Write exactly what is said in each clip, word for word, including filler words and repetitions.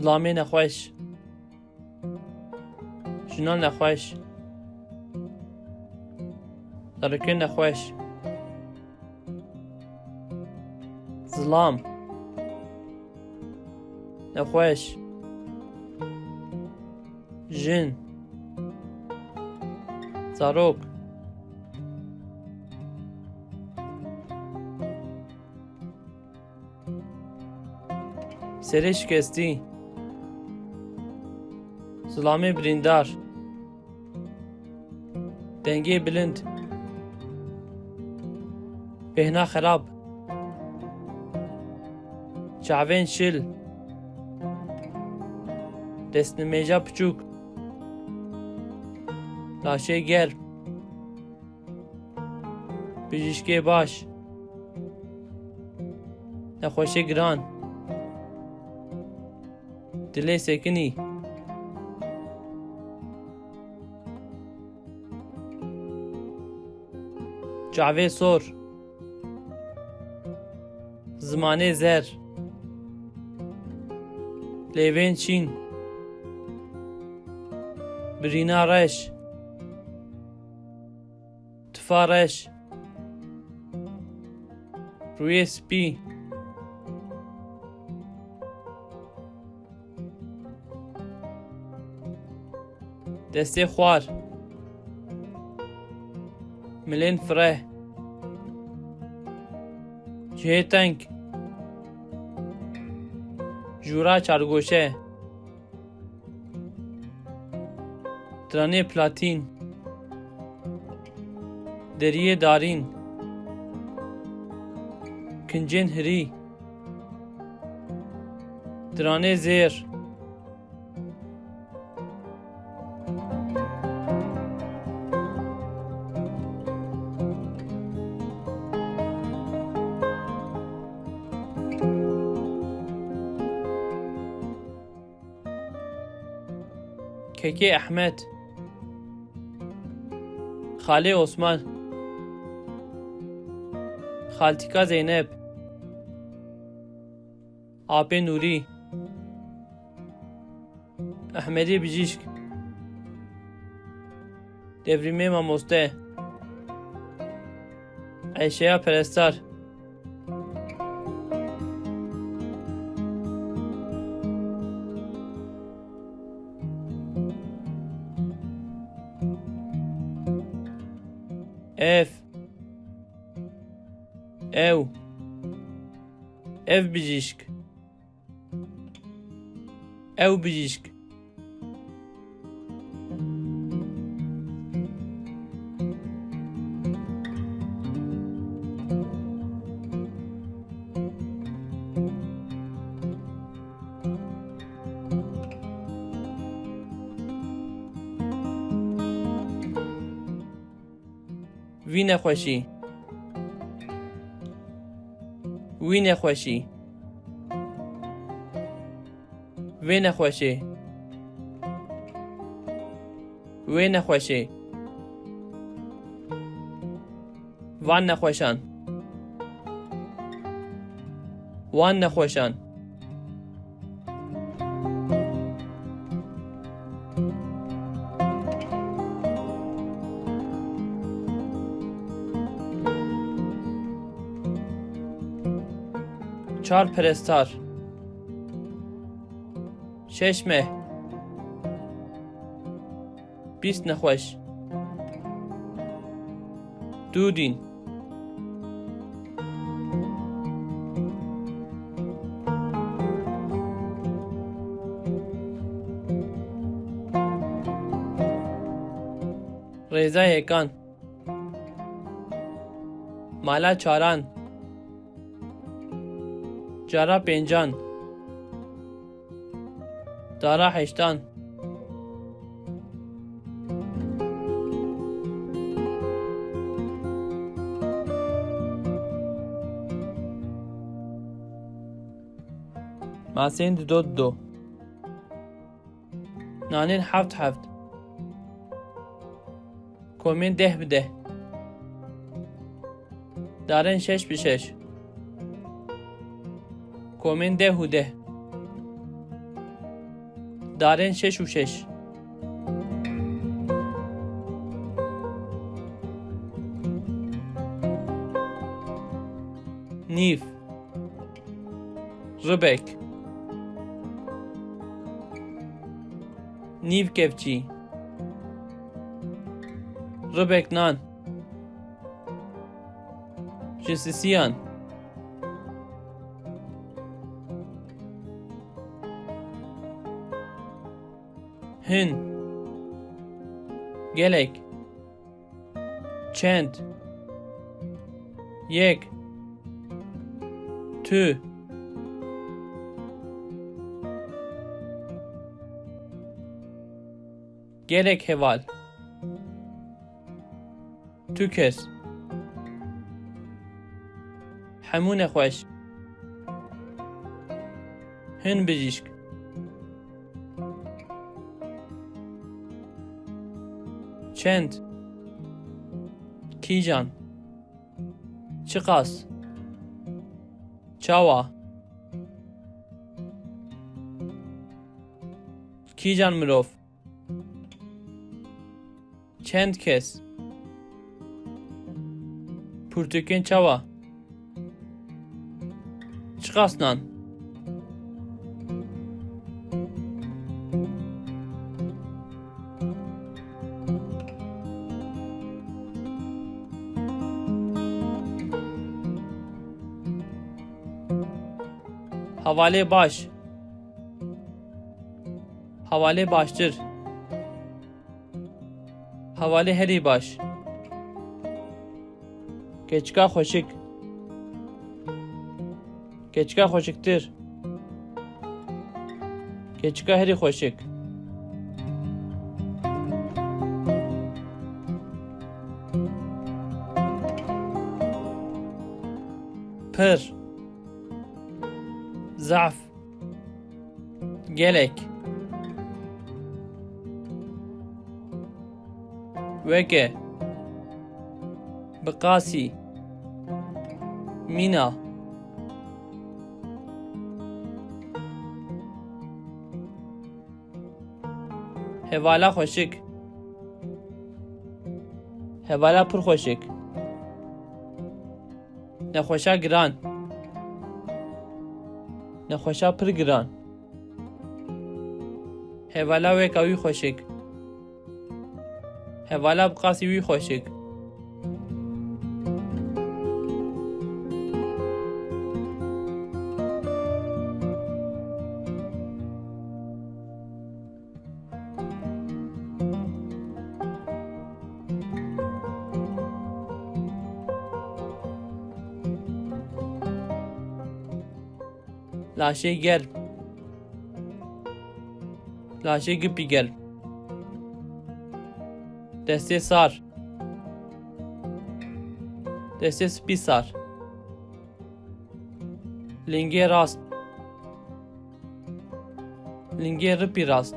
Zilamê nexweş. Jinan nexweş. Zarokên nexweş. Zilam. Nexweş. Jin. Zarok. Serê şikestî. Zilamê birîndar. Dengê bilind. Bêhna xerab. Çavên şil. Destnimêja piçûk. Laşê germ. Bijîşkê baş. Nexweşê giran. Dilê sekinî. Çavê sor. Zimanê zer. Lêvên çîn. Birîna reş. Tifa reş. Rûyê spî. Destê xwar. Milên fireh. Cihê teng. Jûra çargoşe. Diranê platîn. Deriyê darîn. Kincên hirî. Diranê zêr. Kekê Ehmed. Xalê Osman. Xaltîka Zeynep. Apê Nûrî. Ehmedê Bijîşk. Devrîmê Mamoste. Eyşeya Perestar. Ev. Ew. Ev bijîşk. Ew bijîşk. Vî nexweşî. Wî nexweşî. Vê nexweşê. Wê nexweşê. Van nexweşan. Wan nexweşan. Çar perestar. Şeş meh. Bîst nexweş. Dûdîn. Rêza yêkan. Mala çaran. Cara pêncan. Dara heştan. Masên dido dido. Nanên heft heft. Komên deh bi deh. Darên şeş bi şeş. Komên deh û deh. Darên şeş û şeş. Nîv. Ribek. Nîv kevçî. Ribek nan. Ji sisiyan. Hin. Gelek. Çend. Yek. Tu. Gelek heval. Tu kes. Hemû nexweş. Hin bijîşk. Çend. Kîjan. Çiqas. Çawa. Kîjan mirov. Çend kes. Pirtûkên çawa. Çiqas nan. Hevalê baş. Hevalê baştir. Hevalê herî baş. Keçika xweşik. Keçika xweşiktir. Keçika herî xweşik. Pir. Zaf. Gelek. Weke. Bi qasî. Mîna. Hevala xweşik. Hevala pir xweşik. Nexweşa giran. Nexweşa pir giran. Hevala weka wî xweşik. Hevala bi qasî wî xweşik. Laşê germ. Laşê gipî germ. Destê sar. Destê spî sar. Lingê rast. Lingê ripî rast.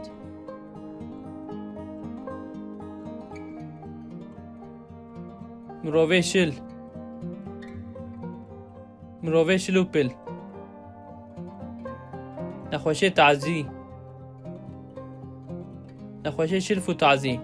Mirovê şil. Mirovê şil û pil. Nexweşê tazî. Nexweşê şilf û tazî.